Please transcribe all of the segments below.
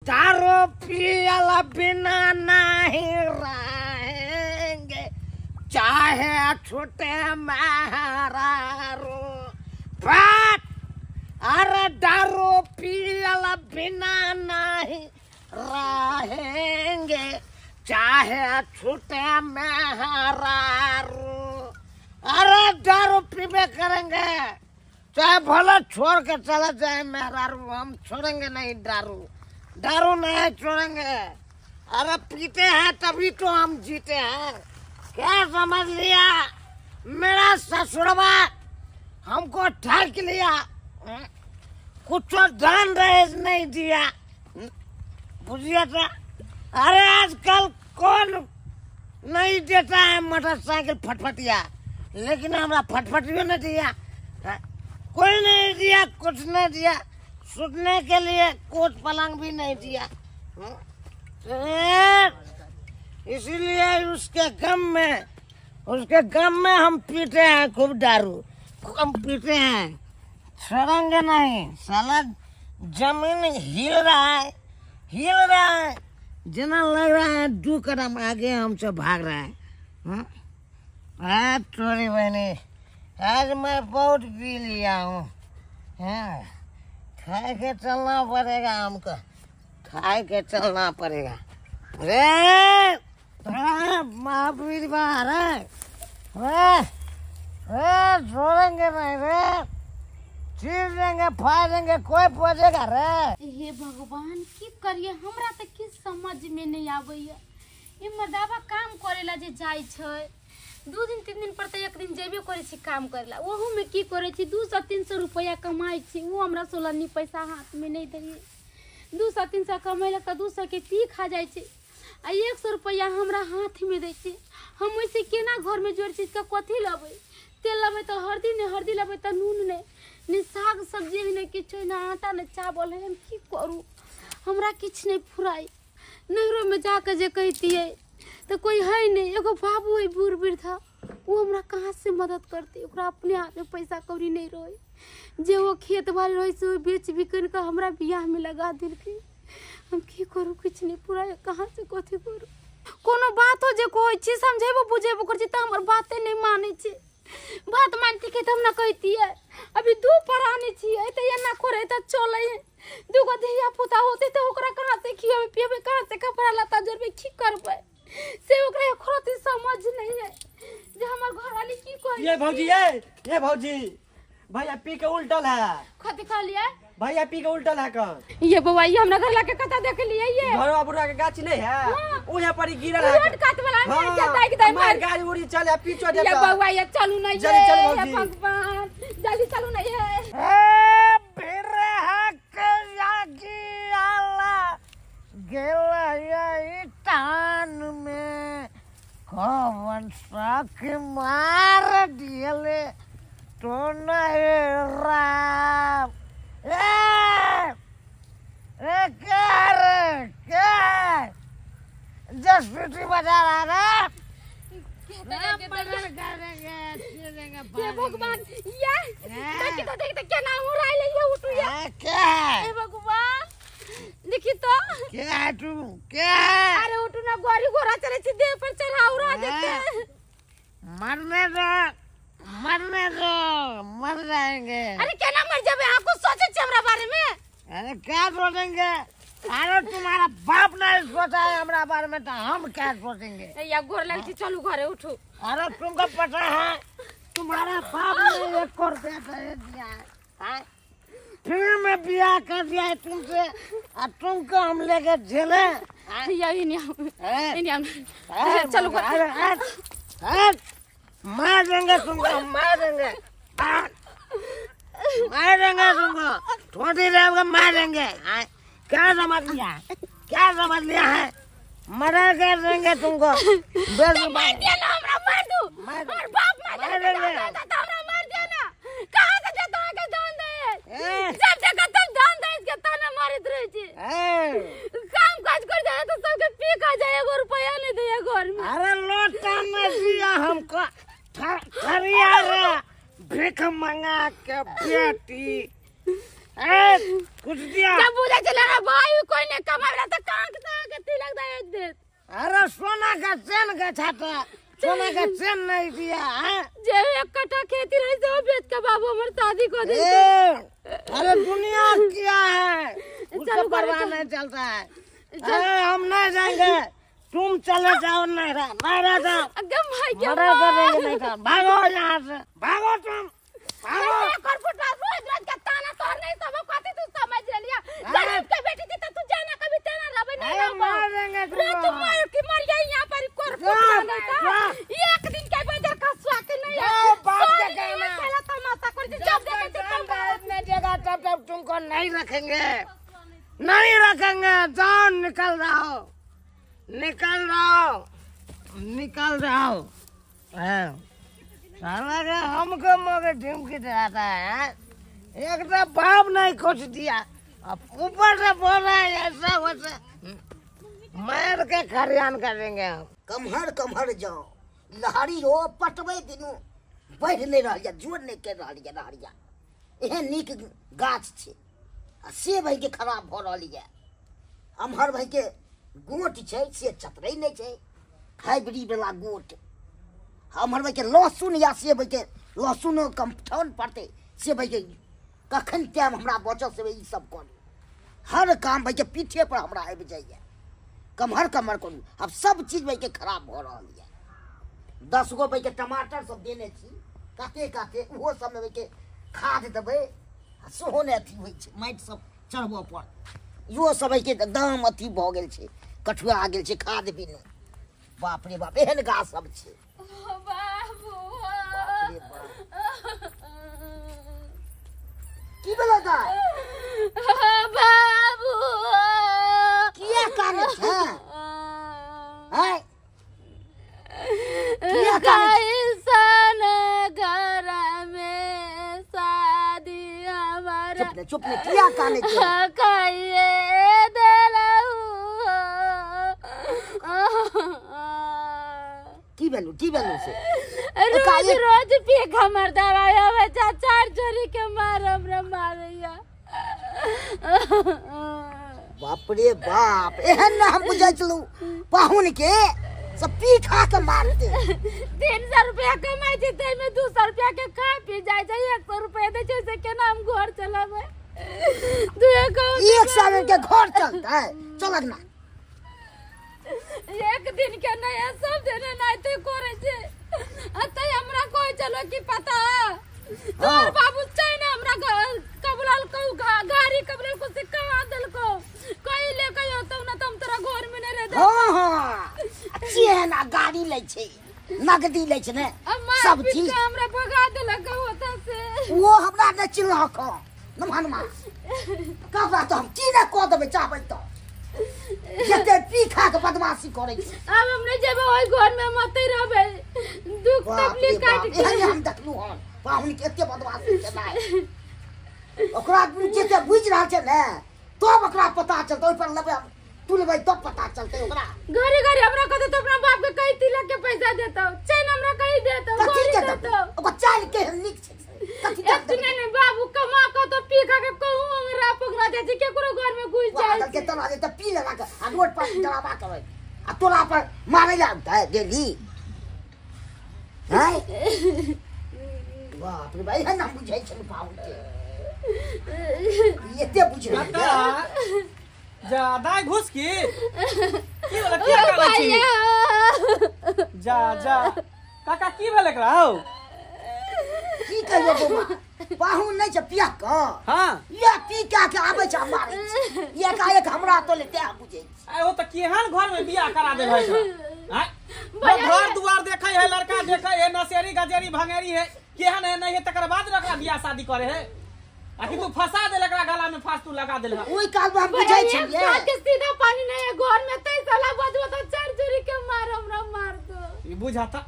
दारू पियल बिना नहीं रहेंगे, चाहे छूटे मेहरारू। बात अरे दारू पियल बिना नहीं रहेंगे, चाहे छूटे मेहरारू। अरे दारू पीबे करेंगे, चाहे भला छोड़ के चला जाए मेहरारू, हम छोड़ेंगे नहीं दारू, दारू नहीं छोड़ेंगे। अरे पीते हैं तभी तो हम जीते हैं। क्या समझ लिया, मेरा ससुरवा हमको ठग लिया, कुछ दान दहेज नहीं दिया, बुझिए था। अरे आजकल कौन नहीं देता है मोटरसाइकिल फटफटिया, लेकिन हमारा फटफटियो नहीं दिया, कोई नहीं दिया, कुछ नहीं दिया, सुतने के लिए कोट पलंग भी नहीं दिया। इसीलिए उसके गम में हम पीते हैं खूब दारू, हम पीते हैं, छोड़ेंगे नहीं। साला जमीन हिल रहा है, हिल रहा है, जना लग रहा है 2 कदम आगे हमसे भाग रहा है। आज थोड़ी बहनी, आज मैं बहुत पी लिया हूँ, खाए के चलना पड़ेगा हमको, खाए के चलना पड़ेगा। रे महावीर बाहर है, रे छोड़ेंगे नहीं रे, चीर देंगे फाड़ देंगे, कोई पहुँचेगा रे। हे भगवान की करिए, हमरा तो किछ समझ में नहीं आबैया। ई मर्दाबा काम करेला जे जाइ छै, 2 दिन 3 दिन पर तो एक दिन जेबे करै छी काम करेला, ओहू में की करै छी 200-300 रुपया कमाइ छी, ओ हमरा सोलनी पैसा हाथ में नहीं दैए। 200-300 कमेलक तऽ 200 के पी खा जाइ छै, आ 100 रुपया हमरा हाथ में दै छै। हम ओहिसे केना घर में जोड़ चीज के कथी लेबै, तेल लेबै तऽ हरदी नहि, हरदी लेबै तऽ नून नहि, नहि साग सब्जी नहि किछो, नहि आटा नहि चावल है। हम की करू, हमरा किछु नहीं फुराइ। नैहरोमे जाके जे कहितियै तऽ कोई है नहीं, एगो बाबू है बूढ़ वृद्धा, वो हमरा कहाँ से मदद करते, ओकरा अपने हाथ में पैसा कौड़ी नहीं रहे, जे वो खेत बाड़ी रहे से बेच बिकन के हमरा बियाह में लगा देलकै। हम की करू, किछु नहीं पूरा, कहाँ से कथी करू। कोनो बातो जे कहै छी समझेबो बुझेबो करै छी तऽ हमर बाते नहीं मानै छै। बात मानती के तऽ हम ना कहतियै, अभी 2 प्राणी छियै तऽ एना करै तऽ चलै, 2 गो धिया पुता होते तऽ ओकरा कहाँ से खिएबै पिएबै, कहाँ से कपड़ा लत्ता जोड़बै, की करबै से ओकरा एको समझ नहीं है जे हमर घरवाली की कहै। ये भौजी, ये भौजी भैया पी के उल्टल है। कथी कहलियै? भैया पी के उल्टल है कन। ये बौआ ये हमरा घर लाके कता देख लियै, ये घरवा बुढ़ा के गाछ नहीं है, ओहे पर गिरल है, रोड कात वाला मार के दाइ दाइ मार गाड़ी उड़ी चले पीछो दे। ये बौआ ये चलू नहीं, जल्दी चल भौजी, भगवान जल्दी चलू नहीं है। ए बिरहा के यागी आला गेला ये तान में कौन साख मार दियले तो नहीं राम। ए ए क्या रे, क्या जस पीटी बजा रहा रे। हे भगवान, ये देखी तो देख तो केना उड़ाइ ले, ये उठू ये क्या है? हे भगवान देखी तो क्या है तू, क्या है? अरे उठू ना, गोरी घोड़ा चले छी देह पर चढ़ा उड़ा देते। मरने दो, मरने दो, मर जाएंगे। अरे केना मर जाबे, अहाँ कुछ सोचे छी हमरा बारे में? अरे क्या सोचेंगे, अरे तुम्हारा बाप नहीं सोचा है हमारा बारे में तो हम क्या सोचेंगे। या गोर लग छी, चलू घरे उठू। अरे तुमको पता है तुम्हारा बाप ने 1 करोड़ रुपया दिया है, फिर मैं ब्याह कर दिया है तुमसे, और तुमको हम लेके झेले। चलो मार देंगे तुमको, मार देंगे, मार देंगे तुमको, थोड़ी देर में मार देंगे। क्या समझ लिया, क्या समझ लिया है, मर्डर कर देंगे तुमको। मार दिया ना हमरा, मार दू, मार बाप मार देंगे, हमरा मार दिया ना। कहां से देता के दान दे, जब देखा तब दान दे के ताना मारत रहे छी। काम काज कर जाए तो सबके पी खा जाए, एगो रुपया नहीं दे घर में। अरे लोटा में दिया हमको, थरिया रे भीख मंगा के बेटी। कुछ दिया जब बुझे चला रहा भाई कोई नहीं कमावला त कहां के तिलक दहेज देत। अरे सोना का चैन का छाता, सोना का चैन नहीं दिया है। जे एक कट्ठा खेती रही से वो बेच के बाबू हमर शादी को दे। अरे दुनिया क्या है, उसको परवाह नहीं चलता है। अरे हम नहीं जाएंगे, तुम चले जाओ, नहीं रहा नहीं रहा जाओ। भाई क्या नहीं था, भागो यहाँ से, भागो तुम, भागो। रोज रोज का ताना तोहर नहीं सब कहती तू समझ लिया। गरीब के बेटी थी तो तू जाना कभी तेना रहे नहीं रहे। मार देंगे तुम, मार के मर गई यहाँ पर कर फुटवा नहीं था। एक दिन के बदर खसवा के नहीं है। बाप के कहना पहला तमाशा कर जब देखे तब नहीं देगा, तब तब तुमको नहीं रखेंगे, नहीं रखेंगे। जाओ निकल जाओ, निकल जाओ, निकल जाओ। साला के हमको मगर ढिमकी दिलाता है। एक तो बाप नहीं कुछ दिया, अब ऊपर से बोल रहा है ऐसा वैसा, मार के खरियान करेंगे हम। कमहर कमहर जाओ लहरी हो पटबै बिनु बढ़ि नहि रहल यऽ, जोर नहि करि रहल यऽ लहरिया। एहन नीक गाछ छै आ से भाइके खराब भऽ रहल यऽ। एम्हर भाइके गोट छै से चतरै नहि छै, हाइब्रिड वाला गोट। एम्हर भाइके लहसुन या से भाइके लहसुनो कमठौन पड़तै से भाइके कखन टाइम हमरा बचत से ई सब करू। हर काम भाइके पीछे पर हमरा आबि जाइए। कमहर कमहर करू, आब सब चीज भाइके खराब भऽ रहल यऽ। 10 गो भाइके टमाटर सब देने छी काते काते, ओहो सबमे भाइके खाद देबै आ सेहो नहि अथी होइ छै, माटि सब चढ़बऽ पर। इहो सब भाइके एकदम अथी भऽ गेल छै, कठुआ गेल छै खाद बिनु। बाप रे बाप, एहन गाछ सब छै। बाबू बाप रे बाप, की भेलै दाइ? बाबू किया कानै छै? आँय किया कानै? कैसन घर में शादी हमारा। चुप ने, चुप ने, किया कानै छै? कहिए देलहु। की भेलू, की भेलू से? रोज रोज पी के हमर दवाई आबै छै, चार जोड़ी के मार हमरा मारैया। बाप रे बाप, एहन ने हम बुझै छलहुँ पाहुन के सब पी खा के मारते। 300 रुपया कमाइ छै ताहिमे 200 रुपया के खा पी जाइ छै, 100 रुपया दै छै से केना हम घर चलाबै? 1 साल के घर चलतै? चलक ना। एक दिन के नहीं है, सब दिन एनाहिते करै छै। अतै हमरा कहै छलो कि पता तोहर बाबू छै ने हमरा कबुलाल कहू गाड़ी कबुलाल को से कहा देलको, कहीं ले के होतौ ना त हम तोरा घर में नहीं रह दे। हां हां, चेन आ गाड़ी लै छै, नगदी लै छै ने सब चीज। हमरा भगा देलक होता से। वो हमरा नै चिल्लक नमहनमा कहबा त हम की ने कह देबै चाहबै त। जते पी खा के बदमाशी करै छै। अब हम नहीं जेबै ओहि घर में, हम ओतै रहबै। दुख तकलीफ काटि के एहन हम देखलु हन पाहुन के एते बदमाशी केनाइ। ओकरा जते बुझि रहल छै ने तब ओकरा पता चलतै, ओहि पर लेबै तुलबै तब पता चलतै ओकरा। घरे घरे हमरा कहतै तो अपना बाप के कई तिलक के पैसा देतौ, चल हमरा कही देतौ, कथी देतौ? ओकर चाल केहन नीक छै कथी देतौ? नहीं नहीं बाबू कमा के तो पी खा के कहूं हमरा पकड़ा जाइ छै, केकरो घर में घुस जाइ छै। के तना जे त पी लेला के आ रोड पर डरावा करे आ तोरा पर मारै ला आबतै डेली। हैं बाप रे भाई, एहन हम बुझै छलहुँ पाहुन के, एते बुझ रहल जा दाइ घुस की की भेलै? किया कानै छी? जा जा काका की भेलै एकरा? हौ की कहियो बौआ, पाहुन नहि छै पिया क। हां या पी के के आबै छै मारै छै, एकाएक हमरा तो लेते आ बुझै छै। आइ ओ त केहन घर में बियाह करा देल है एकरा? आइ घर दुआर देखै है, लड़का देखै है, नशेरी गजेरी भंगेरी है, केहन है नहीं है, तकर बाद एकरा बियाह शादी करे है। आखिर तू फंसा देल एकरा गला में फांस तू लगा देल। ओइ काल में हम बुझै छलियै के सीधा पानी नहीं है घर में, तै साला बदबू तो चार चोरी के मार हमरा मार दो। ई बुझाता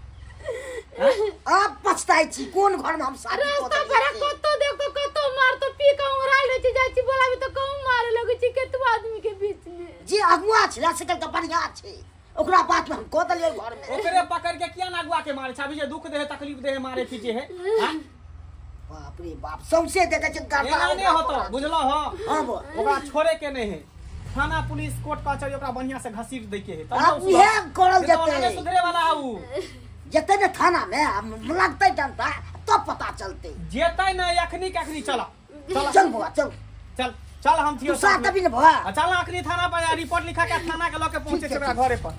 अब पछताइ छी कोन घर में हम शादी रास्ता पर कतो देखो कतो मार तो पी के उड़ाइल रहै छी, जाइ छी बोलाबी तो कहूं मारे लगै छी केतबो आदमी के बीच में। जे अगुआ छै से के बढ़िया छै, ओकरा बात में हम कह देलियै घर में। ओकरे पकड़ के किया ना अगुआ के मारे छै? अभी जे दुख दे है तकलीफ दे है मारे छी जे है। बाप रे बाप सौंसे देखै छै एना नहि होतो बुझलो हो। हां बो ओकरा छोड़े के नहीं है, थाना पुलिस कोर्ट कचहरी ओकरा बढ़िया से घसीट दै के है। आब उहे करल जेतै, सुधरे वाला है उ जेतै ने थाना में लगतै डंडा तब पता चलतै। जेतै ने अखनी के अखनी चल चल बौआ चल चल चल हम थियो साथ अभी ने बौआ चल अखनी थाना पर रिपोर्ट लिखा के थाना के लके पहुंचे छै ओकरा घरे पर।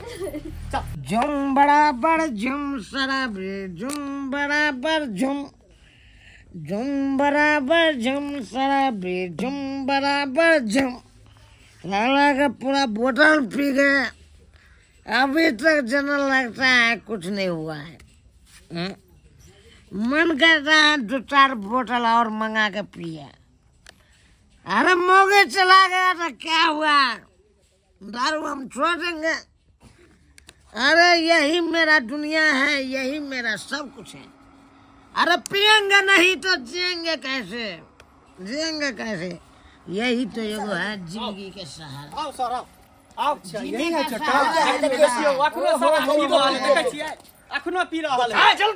चल झुम बराबर झुम शराबी झुम बराबर झुम झुम बराबर झुम शराबी झुम बराबर झुम। लाला का पूरा बोतल पी गए, अभी तक जनरल लगता है कुछ नहीं हुआ है। मन करता है दो चार बोतल और मंगा के पिया। अरे मोगे चला गया तो क्या हुआ, दारू हम छोड़ देंगे। अरे यही मेरा दुनिया है, यही मेरा सब कुछ है। अरे पियेंगे नहीं तो जिएंगे कैसे, जिएंगे कैसे? यही तो एगो है जिंदगी के सहारा। आओ सर आओ आओ। यही है चट्टा अखनो पी रहल है। चल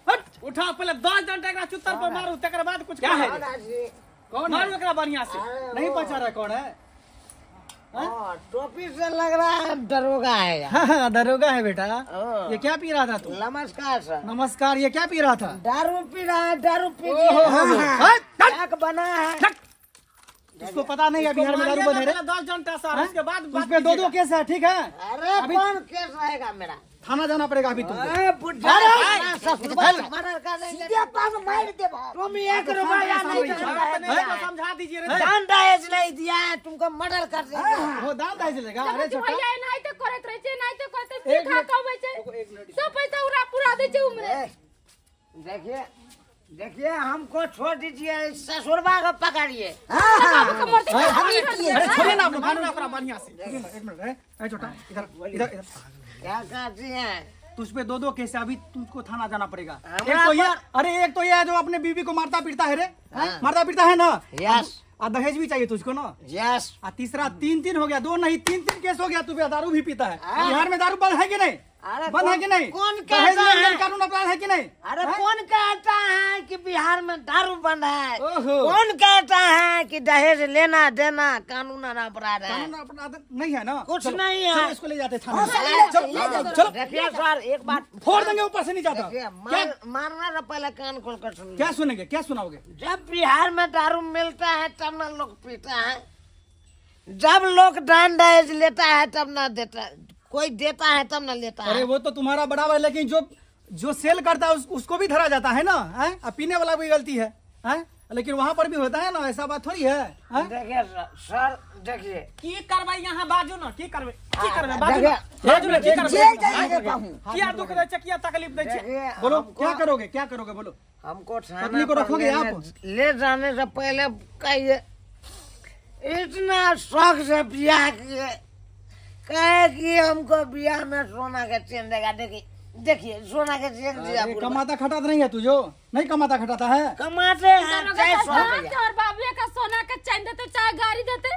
हट उठा पहले 10 डंडा एकरा चुत्तर पर मारू तकर बाद कुछ क्या है। कौन मारू एकरा बढ़िया से। नहीं पहचान रहा कौन है? हां टोपी से लग रहा है दरोगा है। हां दरोगा है बेटा। ये क्या पी रहा था तू? नमस्कार सर। नमस्कार। ये क्या पी रहा था? दारू पी रहा है, दारू पी रहा बना है। इसको पता नहीं है बिहार में दारू बंद है। 10 डंडा सर उसके बाद उस पे 2-2 केस है। ठीक है। अरे कौन केस रहेगा मेरा? थाना जाना पड़ेगा अभी तुमको। तुम 1 रुपया नहीं समझा दीजिए, दान दहेज नहीं दिया है तुमको मर्डर कर देंगे। वो दान दहेज लेगा। अरे छोटा भैया एनाहिते करैत रहै छै, एनाहिते करैत रहै छै, खा कबै छै, सब पैसा उड़ा पूरा दै छै उमरे। देखिए देखिए हमको छोड़ दीजिए, ससुरबा को पकड़िए। अरे छोड़िए ना आप लोग, ओकरा बढ़िया से। एक मिनट ए छोटा इधर इधर इधर। क्या कहती है? तुझ पे 2-2 केस है, अभी तुझको थाना जाना पड़ेगा। एक तो ये, अरे एक तो ये है जो अपने बीवी को मारता पीटता है रे। हाँ? मारता पीटता है ना? यस। आ दहेज भी चाहिए तुझको ना? यस। आ तीसरा 3-3 हो गया, 2 नहीं 3-3 केस हो गया। तू दारू भी पीता है। बिहार में दारू बंद है कि नहीं? बंद है कि नहीं? कौन कहता है? कानून अपराध है कि नहीं? अरे कौन कहता है कि बिहार में दारू बंद है? कौन कहता है कि दहेज लेना देना कानून अपराध है? कानून अपराध नहीं है ना, कुछ नहीं है। इसको ले जाते थाने। चलो देखिए सर एक बात, फोड़ देंगे ऊपर से नहीं जाता। मारना तो पहले कान खोल कर सुन। क्या सुनेंगे, क्या सुनाओगे? जब बिहार में दारू मिलता है तब ना लोग पीता है, जब लोग दान दहेज लेता है तब ना देता, कोई देता है तब ना लेता है। अरे वो तो तुम्हारा बराबर है, लेकिन जो जो सेल करता है उसको भी धरा जाता है ना। है पीने वाला भी गलती है, है? लेकिन वहाँ पर भी होता है ना, ऐसा बात थोड़ी है। देखिए सर देखिए की करबै यहाँ बाजू ना, की करबै की करबै बाजू ना, बाजू ना की करबै? किया दुख दै छै, किया तकलीफ दै छै? बोलो क्या करोगे, क्या करोगे बोलो? हमको पत्नी को रखोगे आप? ले जाने से पहले कहिए, इतना शौक से ब्याह किए, कहे कि हमको ब्याह में सोना के चेन देगा। देखिए देखिए सोना के चेन दिया। कमाता खटाता नहीं है तू, जो नहीं कमाता खटाता है? कमाते हैं। और बाबू का सोना के चैन देते, चाहे गाड़ी देते।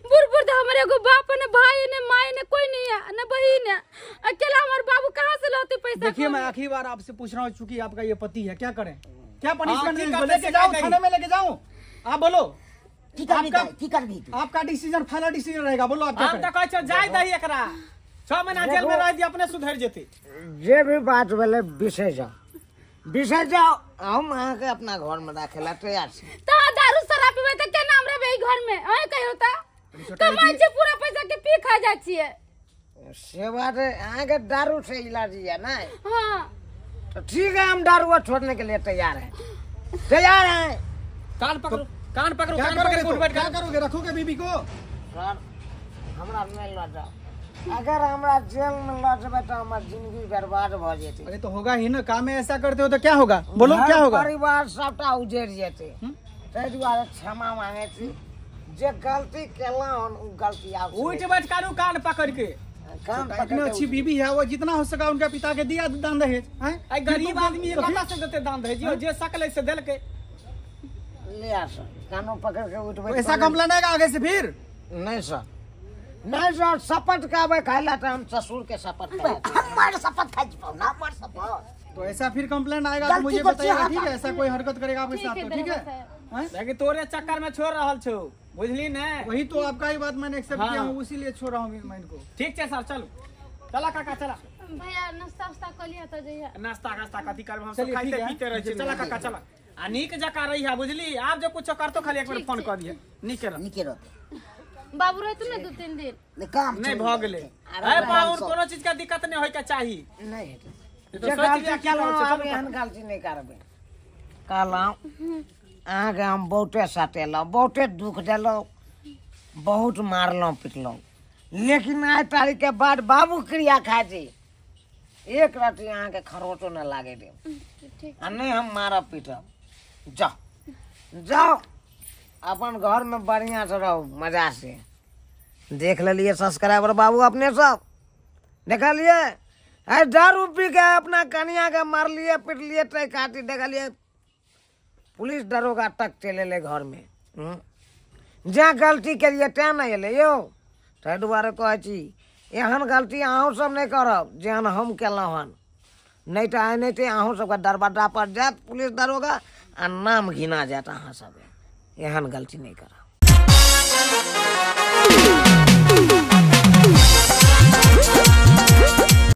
बुर बुर हमारे एगो बाप ने, भाई ने, माई ने, कोई नहीं है न बहन है, अकेला हमारे बाबू कहाँ से लाते पैसा? देखिए मैं आखिरी बार आपसे पूछ रहा हूँ, चूंकि आपका ये पति है, क्या करें, क्या पनिशमेंट लेके जाऊँ थाने में लेके जाऊँ? आप बोलो आपका डिसीजन फाइनल डिसीजन रहेगा, बोलो आप क्या हम तो कहै छै जाय दही एकरा 6 महीना जेल में रह दी अपने सुधर जेतै। जे भी बात भेलै बिसरि जाओ, बिसरि जाओ। हम अहाँके अपना घर में राखेला तैयार छी। त दारू शराब पीबै त केना हम रहबै घर में? अहीं कहियौ त कमाइ छै पूरा पैसा के पी खा जाइ छियै। से बात अहाँके दारू से इलाज है ना? हां तो ठीक है, हम दारू छोड़ने के लिए तैयार है, तैयार है। कान पकड़ो, कान पकड़ो, कान पकड़ के बैठ। क्या करोगे, रखोगे बीबी को? सर हमरा नहीं ल जाओ, अगर हमरा जेल में ल जेबै तो हमर जिंदगी बर्बाद भ जेतै। अरे तो होगा ही ना, काम में ऐसा करते हो तो क्या होगा बोलो, क्या होगा? परिवार सबटा उजड़ जेतै। ताहि दुआरे क्षमा मांगे छी, जे गलती केलहुँ हन उ गलती आब उठ बैठ करू कान पकड़ के। कान पकड़ इतनी अच्छी बीबी है, वो जितना हो सका उनका पिता के दिया दान दहेज। हैं गरीब आदमी कता से देते दान दहेज, जे सकलै से देलकै। ले आ सर, कानों पकड़ के उठ बैठ। ऐसा कंप्लेन आएगा आगे से फिर? नहीं सर, नहीं सर, शपथ खाबै खाइला त हम ससुर के शपथ खाइ। हमर शपथ खाइ छी, हमर शपथ। तो ऐसा फिर कंप्लेंट आएगा तो गलती मुझे को बताइएगा, चाहता। ठीक है? ऐसा कोई हरकत करेगा आपके ठीक साथ है, तो ठीक है दरोगा साहब। हैं? लेकिन तोरे चक्कर में छोड़ रहल छौ, बुझली ने? वही तो आपका ही बात मैंने एक्सेप्ट हाँ। किया हूँ, इसीलिए छोड़ रहा हूँ मैं इनको। ठीक छै सर, चलू चला काका चला। भैया नाश्ता उस्ता कऽ लिहऽ तऽ जइहा। नाश्ता नाश्ता कथी करब, हम सब चलिए, खाइते ठीक है। पीते रहै छियै। चला काका चला, आ नीक जकाँ रही है बुझली, आब जे कुछो करतो खाली एक बेर ठीक फोन छै। कऽ दिहे, नीक रह। नीके रहतै। बाबू रहतौ ने 2-3 दिन? नहि काम नहि चलि भऽ गेलै। जेतै। अरे पाहुन, कोनो चीज के दिक्कत नहि होय के चाही। नहि हेतै। ई तो जे सोचि गलती लिअ की रहल केलहुँ छै, आब चलू एहन गलती नहि करबै। कहलहुँ अहाँके हम बहुते सतेलहुँ, बहुते दुख देलहुँ, बहुत मारलहुँ पिटलहुँ, लेकिन आइ तारीखके बाद बाबू क्रिया खाइ छी, एक रति अहाँके खरोचो नहि लागे देब ठीक। आ नहि हम मारब पीटब। जाउ जाउ अपन घरमे बढ़िआँ से रहू मजा से। देख लेलियै सब्सक्राइबर बाबू अपने सब देखलियै, आइ दारू पी के अपना कनिया के मारलियै पिटलियै तै काटी, देखलियै पुलिस दरोगा तक चलि एलै घरमे। जँ गलती केलियै तैँ नहि एलै यौ। ताहि दुआरे कहै छी एहन गलती अहूँ सब नहि करब जेहन हम केलहुँ हन, नहि तऽ आइ नहि तऽ अहूँ सबके दरवाजा पर जायत पुलिस दरोगा आ नाम घिना जायत अहाँ सबके। एहन गलती नहि करब।